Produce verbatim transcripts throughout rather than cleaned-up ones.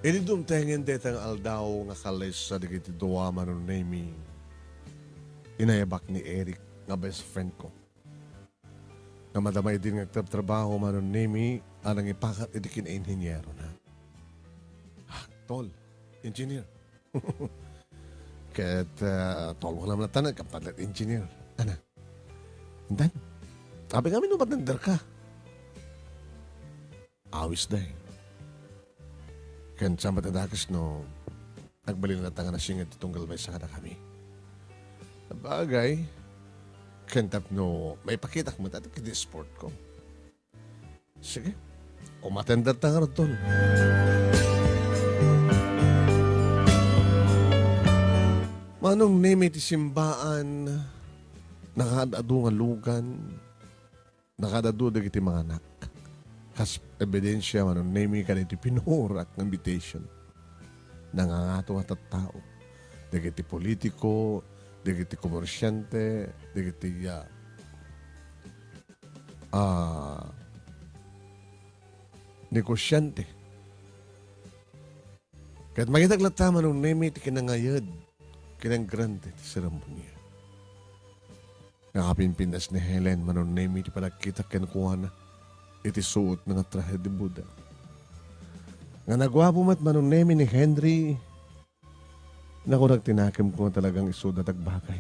Idi dumtengen dayta nga aldaw nga kalesa dagiti dua, Manong Nemy, inayabak ni Eric nga best friend ko. Nga madama idin nga agtrabtrabaho, Manong Nemy, a nangipakat iti kinainhinyerona. Ah, tol, engineer. Ket, ah, tol, wala man latta nagkampatlet engineer. Ana? Intan? Abi ngamin no matender ka. Awis day. Ken saan met a dakes no agbalin latta nga nasinged ti tunggal maysa kadakami. Bagay, ken tapno maipakitak met iti sport ko. Sige. Umatender ta ngarud, tol. Manong Nemy, ti simbaan, nakaad-adu nga lugan, nakaad-adu dagiti manganak. Kas ebidensia, Manong Nemy, kadagiti pinuorak nga invitation. Nangangato nga tattao. Dagiti politiko, dagiti komersiante, dagiti, ah, ah, negosiante. Ket mangitak latta, Manong Nemy, ti kinangayed, kinangrande ti seremonia. Nakapimpintas ni Helen, Manong Nemy, ti panagkitak kenkuana iti suot nga trahe de boda. Nga naguapo met, Manong Nemy, ni Henry, nakunak ti nakemko nga talagang isuda ti agbagay.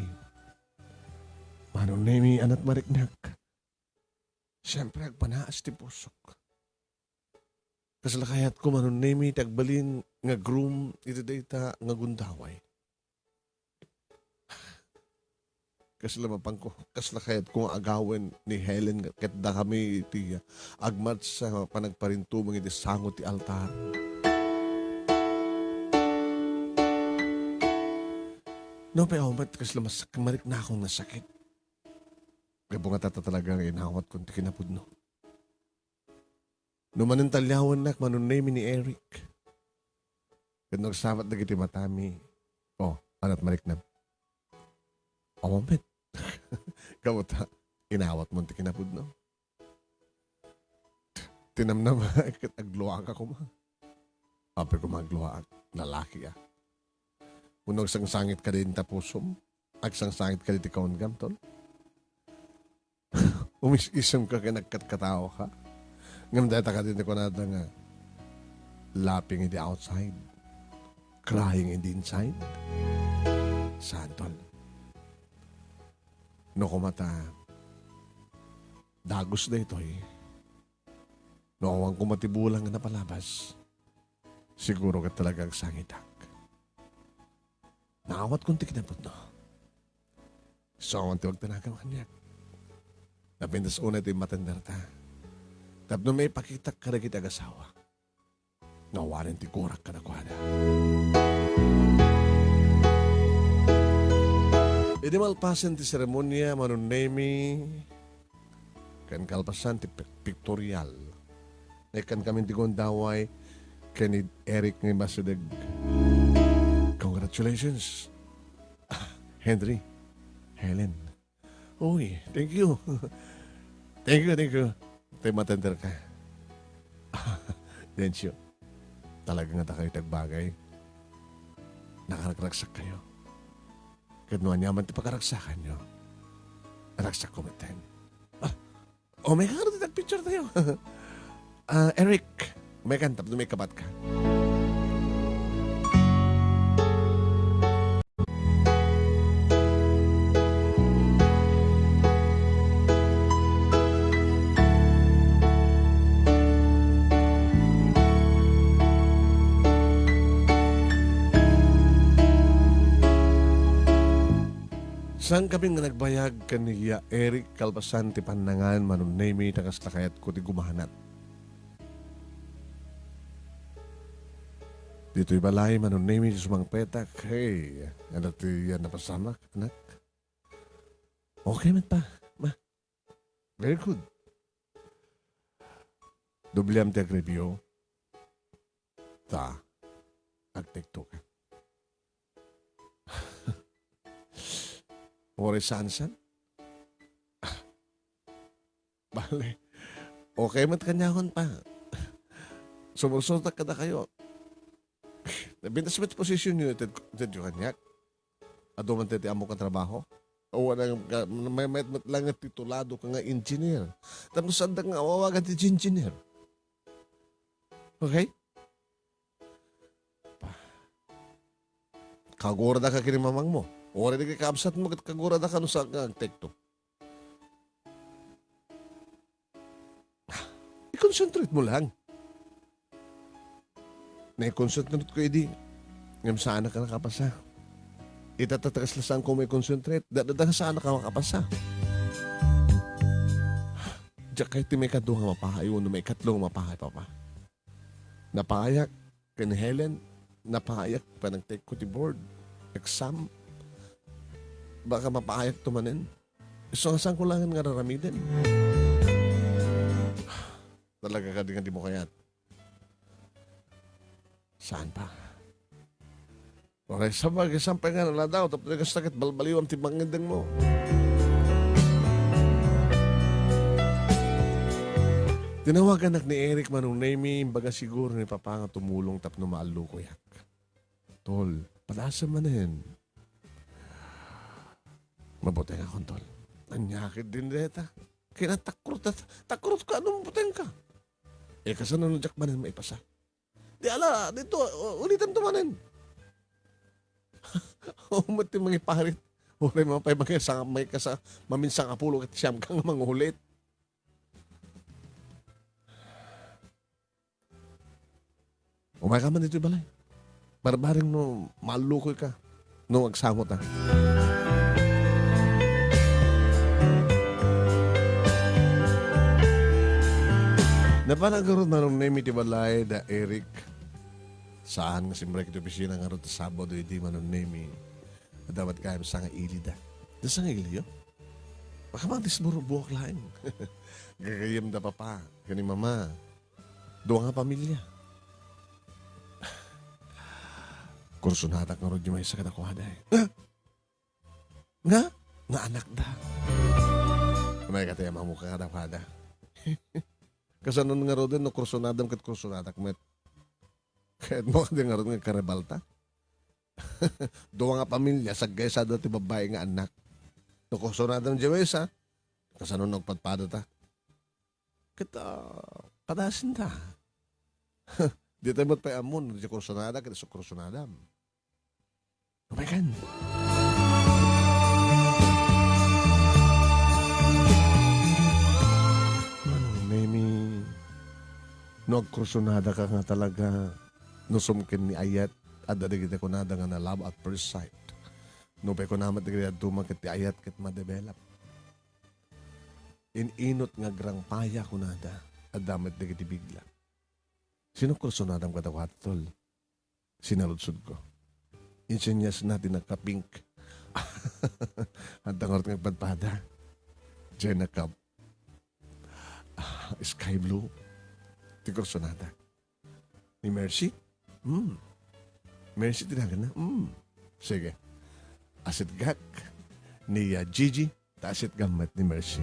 Manong Nemy, ania't mariknak. Siempre, agpanaas ti pusok. Kasla kayatko, Manong Nemy, ti agbalin nga groom iti dayta nga gundaway. Kasla mapanko, kasla kayatko nga agawen ni Helen ket dakami iti agmatsa panagparintumeng iti sango ti altar. No, pay, awan met kasla mas-, mariknakon nga sakit. Gapu nga tatta talaga nga inawatkon ti kinapudno. No manentaliawennak, Manong Nemy, ni Eric, ket no agsabat dagiti matami, oh, ania't mariknam? Awan met. Gapu ta, inawatmon ti kinapudno. Tinamnama ket agluaka koma. Apay koma agluaak, lalaki a. Wenno agsangsangit kadi ita pusom, agsangsangit kadi ti kaungam, tol. Umis-isemka ken agkatkataoka. Ngem dayta kadi ti kunada nga, "Laughing in the outside, crying in the inside." Saan, tol? No koma ta, dagus daytoy. No awan koma ti bulang nga napalabas, siguro ket talaga agsangitak. Naawatkon ti kinapudno. Isu awan ti agtanagam kaniak. Napintas unay ti matenderta. Tapno maipakitak kadagiti agasawa nga awanen ti gurak kadakuada. Idi malpasen ti seremonia, Manong Nemy, ken kalpasan ti pi-, pictorial, naikkan kami ti gundaway ken ni Eric nga immasideg. Congratulations, Henry, Helen. Uy, thank you. Thank you, thank you. Tay matender ka. Dencio, talaga nga dakayo ti agbagay. Nakaragragsak kayo. Ket no ania man ti pakaragsakanyo, ragsak ko metten. Ah, o, may ka, picture tayo. Ah, Eric, may kanta, may kapat ka. Saan kami nga nagbayag ken ni Eric kalpasan ti pannangan, Manong Nemy, ta kasla kayatko ti gumanat. Ditoy balay, Manong Nemy, ti sumangpetak. Hey, ano ti yan napasamak, anak? Okay met pa, ma. Very good. Dobliam ti agreview. Ta, ag-take two ka. Uray saan-saan? Bale, okay met kaniakon pa. Sumursutak kadakayo. Bintas met posisyon yo, ited, ited yo kaniak. Adu man ti, ti ammok a trabaho. Awan nga, may, may, met lang nga titulado ka nga engineer. Tapno saan da nga awawagan ti engineer. Okay? Kagurada ka ken ni mamangmo. Uray dagiti kaabsatmo, ket kagurada ka no saan ka agtekto. I-concentrate mo lang. Nai-concentrate ko idi. Ngem saan ka nakapasa. Ita ta, ta kasla saan ko mai-concentrate. Da, da, da saan ka makapasa. Diak kayat ti maikadua nga mapahay, wenno maikatlo nga mapahay, Papa. Napaayak ken Helen, napaayak panagtekko ti board exam. Baka mapaayak to manen. Isu nga saan ko lang nga raramiden. Talaga kadi nga di mo kayat? Saan pa? Okay, sabagay, saan pa nga naladaw? Tapos kasta ket balbaliwan ti mangedeng mo. Tinawaganak ni Eric, Manong Nemi, imbaga siguro ni Papa nga tumulong tapno maallukoyak. Tol, padasem manen. Mabuteng akon, tol. Ania ketdin dayta? Kinatakrot, takrot ka, ano mabuteng ka? Eh, kasano no diak manen maipasa? Di ala, dito, u-, ulitan to manen. Umat ti mangiparit. Uray mapay mangisa-, mangikasa-, maminsangapulo ket siam ka nga mangulit. Umay ka man ditoy balay. Barbareng no maallukoy ka. No, agsamot, ah. Napan-ak ngarud, Manong Nemi, ti balay da Eric. Saan nga simrek ti opisina ngarud ti Sabado idi, Manong Nemi. Adda met gayam sangaili da. Da sangaili, yo? Baka man ti siburo buak laeng. Gagayyem da Papa ken ni Mama. Dua nga pamilia. Kursonadak ngarud diay maysa kadakuada, eh. Huh? Nga? Nga anakda. May katayam mo ka kadakuada. Kasano ngaruden no kursonadam ket kursonadak met? Kayatmo kadi ngarud nga karebalta? Dua nga pamilia, saggaysada ti babbai nga annak. No kursonadam diay maysa, kasano nagpadpadata? Ket, ah, padasenda. Dita met pay ammo no diay kursonada ket isu kursonadam. Umaykan. Manong Nemi, no agkursonadaka nga talaga, no sumken ni ayat, adda dagiti kunada nga na love at first sight. No pay kuna met dagiti dadduma ket ti ayat ket madevelop. In-inot nga agrangpaya kunada, adda met dagiti bigla. Sino kursonadam kadakuada, tol? Sinaludsodko. Insenyasna ti nagka-pink. Adda ngarud nga agpadpada. Diay nagka, ah, sky blue. Ti kursonada. Ni Mercy? Hmm. Mercy ti naganna? Hmm. Sige. Asitgak ni, ah, Gigi. Ta asitgam met ni Mercy.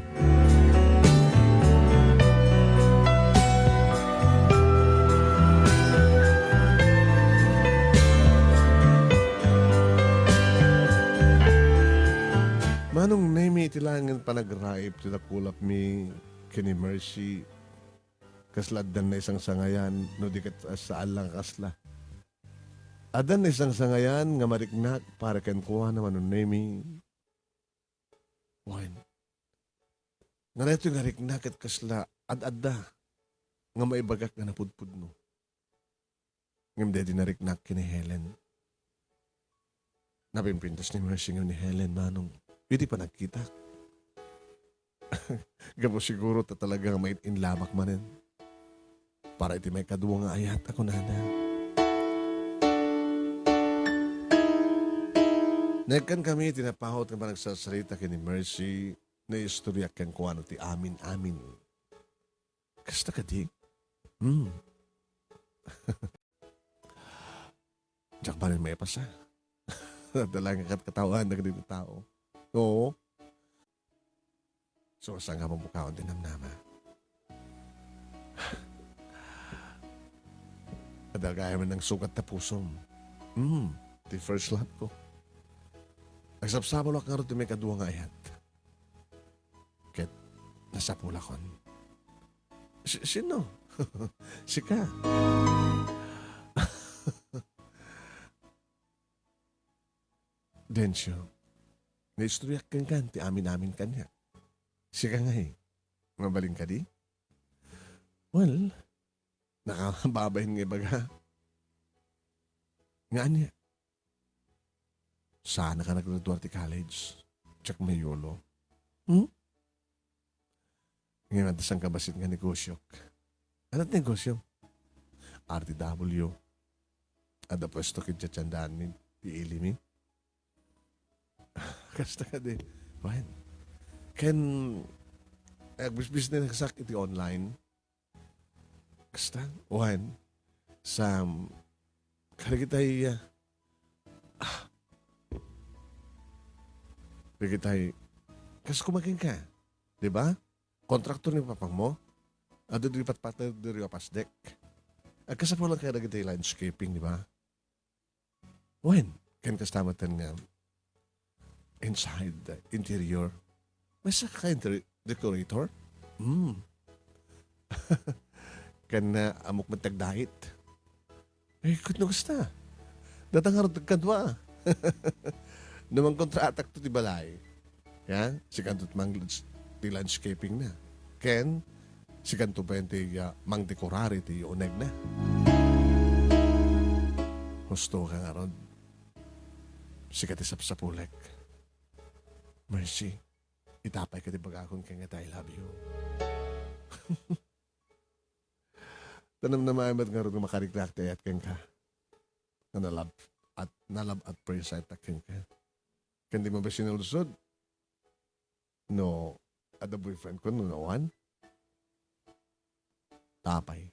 Manong Nemi, iti laengen panagraip ti dakulapmi ken ni Mercy, kasla addan naisangsangayan, no di ket saan lang a kasla. Addan naisangsangayan nga mariknak para kenkuana, Manong Nemi. Wen, nga daytoy nga rikna ket kasla ad-adda nga maibagak nga napudpudno. Ngem daydi nariknak ken ni Helen. Napimpintas ni Mercy ngem ni Helen, Manong, idi panagkitak. Gapu siguro ta talaga nga main-in lamak manen. Para iti maikadua nga ayat a kunada. Naikkan kami iti napaut nga panagsarsarita ken ni Mercy, naistoryak kenkuana ti amin-amin. Kasta kadi? Hmm. Diak manen maipasa. Adda laeng nga kat-, katawaan dagiti tao. Oo. So, saan nga mamukaon ti namnama? Adda gayam nangsukat ta pusom. Hmm, ti first love ko. Nagsapsapulak ngarud ti maikadua nga ayat. Ket nasapulakon. Si-, sino? Sika. Dencio, naistoryak kenka ti amin-amin kaniak. Sika ngay, mabalin kadi? Well, nakababain nga ibaga. Nga ania? Saan ka naggraduar ti college? Diak mayulo. Hmm? Ngem adda sangkabassit nga negosyok. Ania ti negosyo? R T W. Adda puesto ket diay tiendaanmi, ti ilimi. Kasta kadi. Wen. Ken, eh, agbisbisnesak iti online. Kasta, wen. Sa, kadagitay, ah, ah. Kadagitay, kas kumakin ka, di ba? Kontraktor ni papangmo? Adu di patpater diri a pasdek. Agkasapulan ka dagiti landscaping, di ba? Wen, ken kasta met nga inside, interior. Maysa ka inter-, decorator? Hmm. Ken, ah, ammok met ti agdait. Eh, ket no kasta? Data ngarud ti kadua. No mangkontratak to ti balay. Ya, sikanto ti mang-, ti landscaping na. Ken, sikanto pay ti, ah, mangdekorar iti uneg na. Husto ka ngarud. Sika ti sapsapulek. Mercy, itapay ka ti bagakon ken nga I love you. Tanam na met ngarud nga makariknak ti ayat kenka. Nga nalab at, nalab at first sight ta kenka. Ken di mo ba sinulsod? No, adda boyfriend ko, no, no, one? Tapay.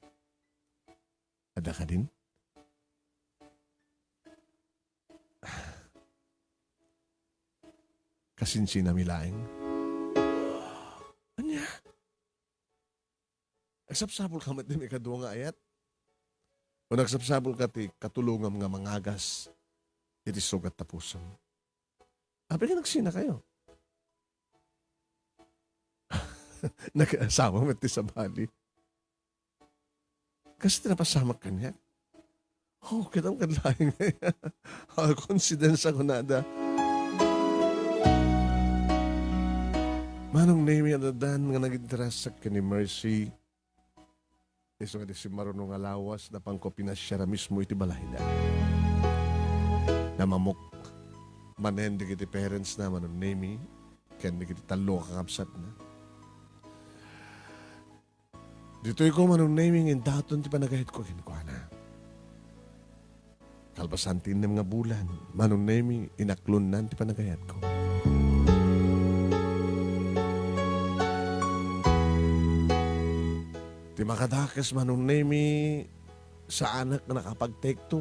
Adda ka din? Kasinsinami laeng. Ania? Nagsapsapul ka met ti maikadua nga ayat? O nagsapsapul ka ti katulongam nga mangagas iti sugat ta pusom? Apay ket nagsina kayo? Nag-asawa met ti sabali. Kas ti napasamak kaniak. Oh, kitam kad laeng. Ah, coincidence a kunada. Manong Nemi, addan nga naginterasak ken ni Mercy. Isu nga di simmaruno nga lawas, napangko pinasiar a mismo iti balayda. Namamok manen dagiti parents na, Manong Nemi, ken dagiti tallo a kakabsatna. Ditoy ko, Manong Nemi, nga indaton ti panagayatko kenkuana. Kalpasan ti innem nga bulan, Manong Nemi, inaklonnan ti panagayatko. Ti makadakes, Manong Nemi, saanak nga nakapag-take two.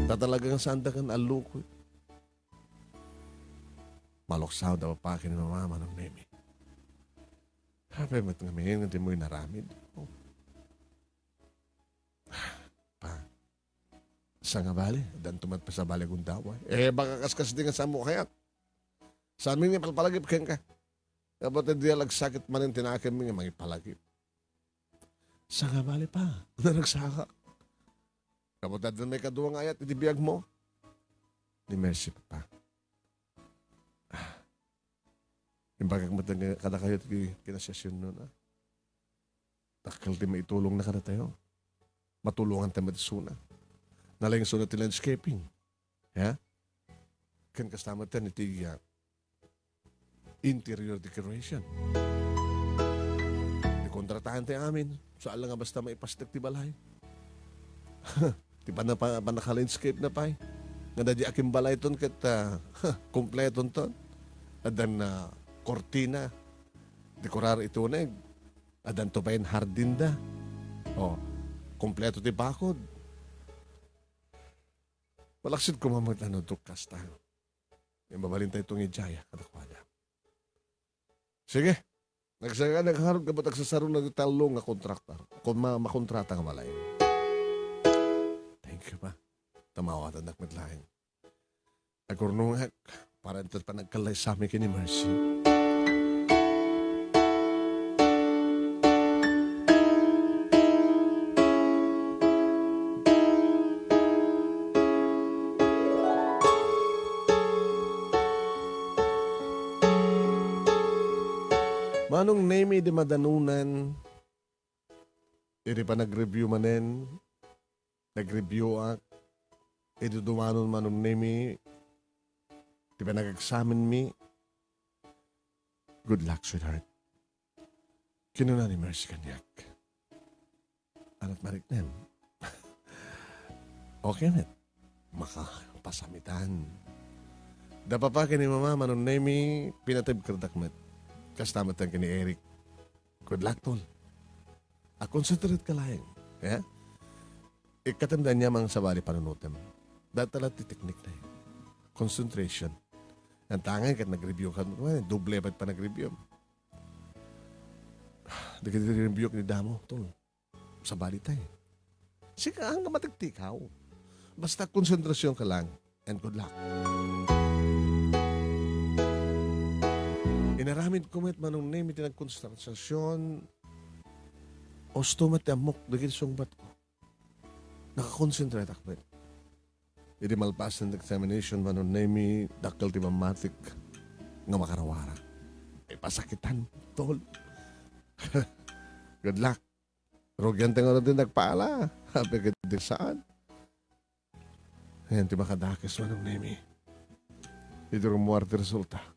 Ta talaga nga saandak nga allukoy. Maluksaw da papa ken ni mama, Manong Nemi. Apay met ngamin nga dimo inaramid? Oh. Pa, sangabali, addanto met pay sabali a gundaway. Eh, baka kaskasdi nga saanmo kayat. Saanmi nga ipalpalagip kenka? Kapatid, di agsakit manen ti nakemmi nga mangipalagip. Sangabali pa, naragsak. Kapatid, addan maikadua nga ayat iti biagmo? Ni Mercy, Papa. Ah. Imbagak met nga kadakayo ti kinasiasionno na. Dakkel ti maitulongna kadatayo. Matulongan tayo met isuna. Nalaing isuna ti landscaping. Ya? Ken kasta met iti, ah, interior decoration. Ti kontratahan ti amin. Saan la nga basta maipasdek ti balay. Ti panapa-, panaka-landscape na pay. Nga dadi akin balayton ket, ah, kompletonton. Addan, ah, kortina. Dekorar iti uneg. Addanto pay hardin da. Oh, kompleto ti bakod. Malaksid koma met no kasta. Mabalin tayo itong ijaya kadakuada. Sige. Nagsaka, nagharap ka ba't agsasaro na di tallo nga kontraktor? Kung ma-, makontrata nga balay. Thank you, pa. Maawatannak met laeng. Agurnongak, para ita panagkallaysami ken ni Mercy. Manong Nemi, idi madanunan, idi panag-review manen, nag-review ak, idi dumanon Manong Nemi, ti panag-examine mi, "Good luck, sweetheart." Kinuna ni Mercy kaniak, "Anat mariknem?" "Okay met. Makapasamitan." Da papa ken ni mama, Manong Nemi, pinatibkerdak met. Kasta met ken ni Eric. "Good luck, tol. A, concentrate ka laeng." Ya? Ikkatem da ania mang sabali panunotem. Dayta la ti teknik na. Concentration. Antangay ket nag-review ka, doble pa ti panag-review. Dagiti review ni damo, tol. Sabali tay. Sika, ang matigtikaw. Basta konsentrasyon ka lang. And good luck. Inaramid ko met, Manong Nemi, ti nagkonsentrasyon. Usto met ti ammok dagiti sungbat ko. Nakakonsentrate ak met. Idi malpasen ti examination, Manong Nemi, dakkel ti mammatik nga makarawara. Ay, pasakitan, tol. Good luck. Rugian ti ngarud ti nagpaala. Apay ket di saan. Ayan ti makadakes, Manong Nemi. Idi rummuar ti resulta.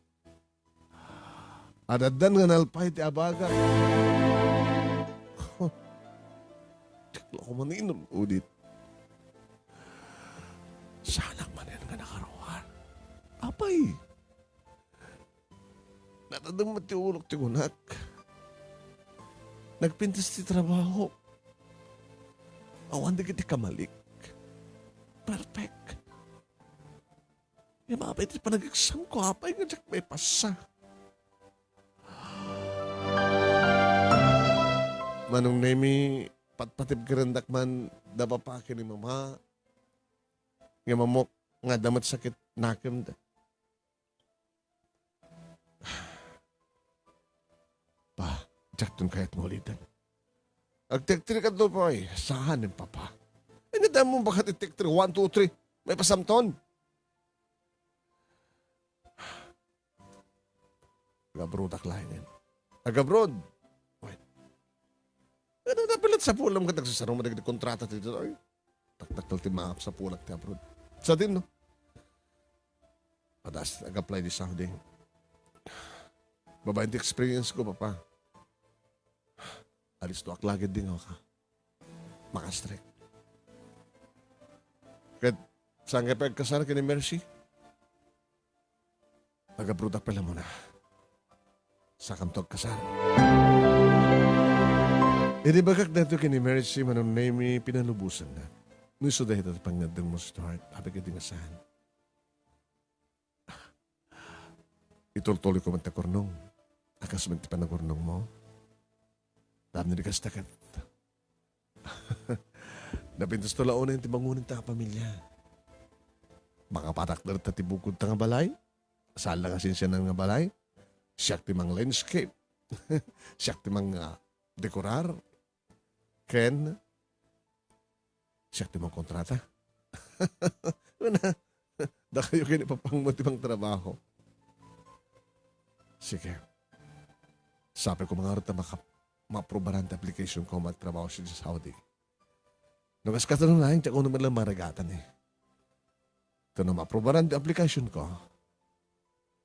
Addan nga nalpay ti abagak. Diak la ko maninul-udit. Saanak manen nga nakaruar. Apay, natadem met ti ulok ti kunak. Nagpintas ti trabaho. Awan dagiti kamalik. Perfect. Imapay ti panag-exam ko, apay nga diak maipasa. Manong Nemi, patpatibkerendak man da papa ken ni mama nga mamok nga adda met sakit nakemda. Pa, diakton kayat nga uliten. Agtektek kadto, pay. Saan ni papa? Ay, nadamon bakat itektek one, two, three. Maipasamton. Agabroad ak laengen. Agabroad. Wait. Ano na pala sa pulam ka nagsasarum dagiti kontrata dito, ay? Taktakkel ti maap sa pulak ti abroad. Sa din, no? Adas, nag-apply di Saudi. Babaen ti experience ko, papa. Alisto ak lagid din, ka. Makastrek. Ket, saan kayo pagkasar ken ni Mercy? Agabroad ak pala muna. Sakamto agkasar. Idi bagak daytoy ken ni Mercy, Manong Nemi, pinalubosanna. No isu dayta ti pangngeddengmo, sweetheart, apay ket di nga saan. Itultuloy ko met ti agurnong. A kas met ti panagurnongmo. Daan ni kasta ket. Napintas to la unay ti bangonen ta a pamilya. Makapatakder ta ti bukod ta nga balay. Saan la nga sinsianan nga balay. Siak ti mang landscape. Siak ti mang, ah, dekorar. Ken, siak ti mangkontrata. Una, dakayo ken ni papangmo ti mangtrabaho. Sige. Sapay ko mangarod ta maka-, maaprubaran ti application ko magtrabaho sa Saudi. No kas kasta no laeng, diak unay met la marigatan, eh. Ta no maaprubaran ti application ko,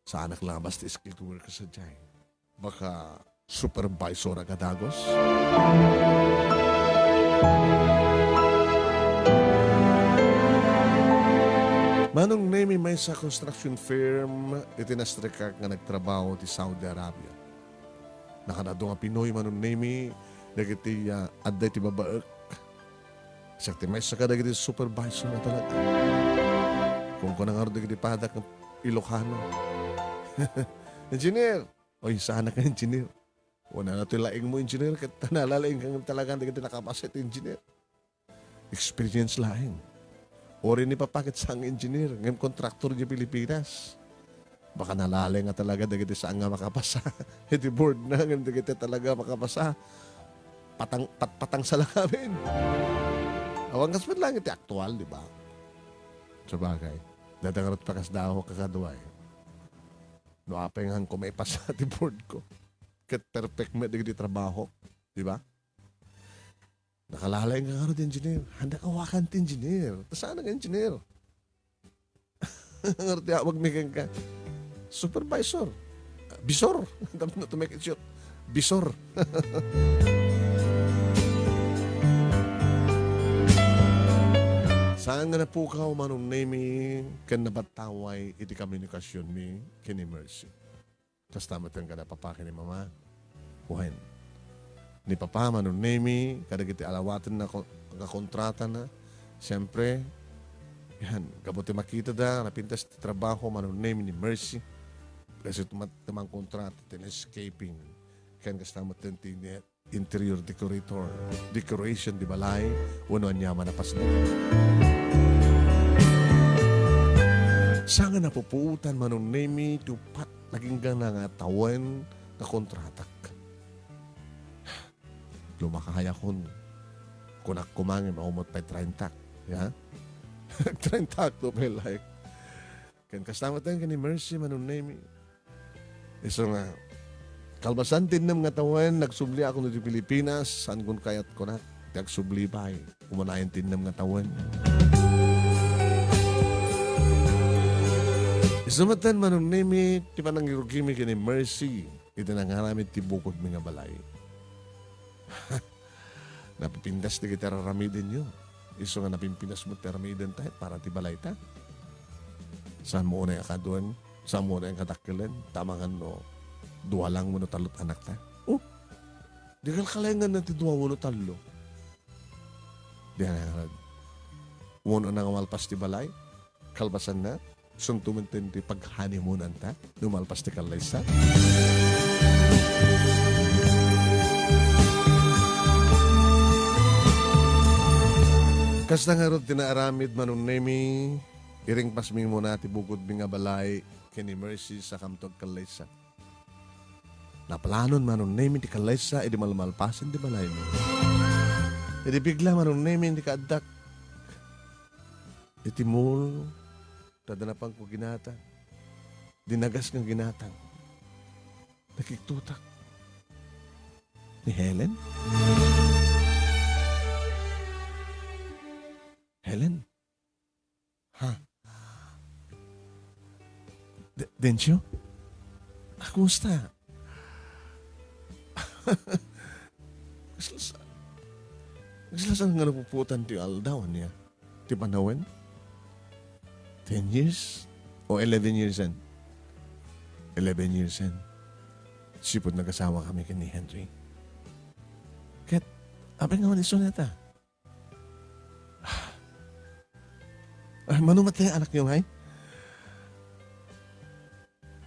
saanak la basta skilled worker sadiay. Baka supervisor a kadagos. Manong Nemi, maysa construction firm iti nastrikak nga nagtrabaho ti Saudi Arabia. Nakadadu nga Pinoy, Manong Nemi, dagiti, ah, adda iti babaek. Siak ti maysa kadagiti supervisor a talaga. Kunkuna ngarud dagiti padak nga Ilocano. "Engineer!" "Oy, saanak nga engineer?" "Kunana toy laingmo, engineer, ket nalalaing ka talaga dagiti nakapaset engineer." Experience laeng. Uray ni Papa ket saan nga engineer, ngem kontraktor idiay Pilipinas. Baka nalala nga talaga dagiti saan nga makapasa iti board na, ngem dagiti talaga makapasa. Patang-, pat-, patangsa lang amin. Awan kas met lang iti aktual, di ba? Sabagay. Dada ngarud pakasdaaw, kakadua, eh. No apay nga ko maipasa ti board ko. Ket perfect met dagiti trabaho, di ba? Nakalala nga ngarud engineer. Handa ka wakan ti engineer. Ta saan nga engineer? Ngarud ti awag mi kenka. Supervisor. Bisor. Tapno to make it short. Bisor. Saan nga napukaw, Manong Nemy, ken nabattaway iti komunikasionmi ken ni Mercy. Kasta met ken kada papa ken ni mama. Wen. Ni papa, Manong Nemy, kadagiti alawatenna ko-, nga kontratana, siempre, yan, gapu ti makitada, napintas ti trabaho, Manong Nemy ni Mercy. Kasi tumat-, ti mangkontrata, ti landscaping. Ken kasta met ti interior decorator, decoration ti balay, wenno aniaman a pasdek. Saan nga napupuotan, Manong Nemy, ti uppat nagingga nga tawen nga kontratak. Lumakayakon. Kunak koma nga maumot pay treinta. Ya? Treinta to pay like. Ken kasta met ken ni Mercy, Manong Nemy. Isu nga, kalpasan ti innem nga tawen, nagsubliak iti Pilipinas, saankon kayat kunak, ti agsubli pay, umanayon ti innem nga tawen. Isu met, Manong Nemy, ti panangirugimi ken ni Mercy, iti nangaramid ti bukodmi nga balay. Napipintas dagiti ar-aramidenyo. Isu nga napimpinas met ti aramidenta para ti balayta. Saanmo unay a kaduan, saanmo unay a kadakkelen, ta amangan no dua lang wenno tallo ti anakta. Oh, di kalkalenganna ti dua wenno tallo. Di na ngarud. Wenno nga malpas ti balay, kalpasanna, sunto met ti paghoneymoonanta, no malpas ti kallaysa. Kasta ngarud ti naaramid, Manong Nemy, iringpasmi muna ti bukodmi nga balay ken ni Mercy sakamto agkallaysa. Naplanon, Manong Nemy, ti kallaysa idi malmalpasen ti balaymi. Idi bigla, Manong Nemy, idi kaaddak iti mall, ta adda napanko ginatang. Di nagas nga ginatang. Nakiktutak. Ni Helen? Helen? Ha? De-, Dencio? Ah, kumusta? Kasla sa-, kasla saan nga napupuotan ti aldaw, ania? Ti panawen? Ten years? O eleven years yan? Eleven years yan. Sipud nagasawa kami ken ni Henry. Ket, apay nga man isu neta? Ay, mano met ti anakyo, hay?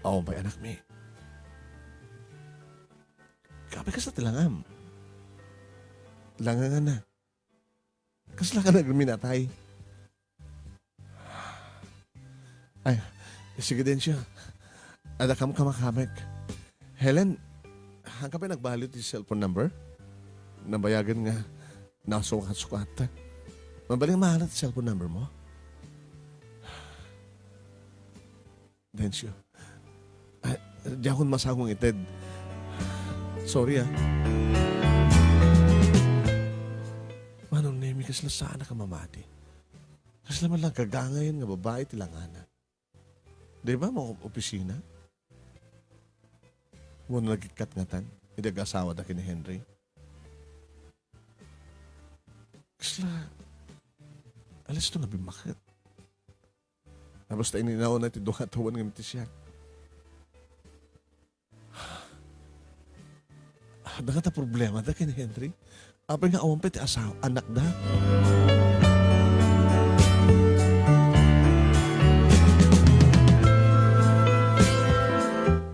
Awan pay anakmi. Apay kasta ti langam? Langanganna. Kasla ka nagminatay? Ay, sige, Dencio. Adda kamkamakamek. Helen, haanka pay nagbalin ti cellphone number? Nabayagen nga nasukat-sukat. Mabalin nga maala ti cellphone number mo? Dencio. Ay, diakon masango nga ited. Sorry, ah. Manong Nemy, kasla saan a mamati? Kasla man lang kagangayan nga babai ti langana. Di ba, mga opisina? Wenno nagikkat ngatan, idi agasawada ken ni Henry. Kasla, alisto nga bimmaket. Tapos ta ininaw na ti dua nga tawen nga mitisiak. Adda ngata problemada ken Henry? Apay nga awan pay ti asawa, anakda?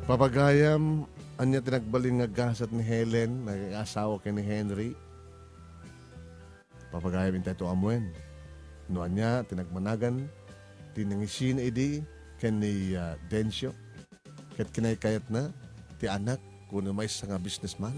Papagayam, ania ti nagbalin nga gasat ni Helen, naging asawa ken ni Henry? Papagayam, intay to amuen. No ania ti nagmanagan ti nangisina idi ken ni, ah, Dencio ket kinaykayatna ti anak wenno maysa nga businessman.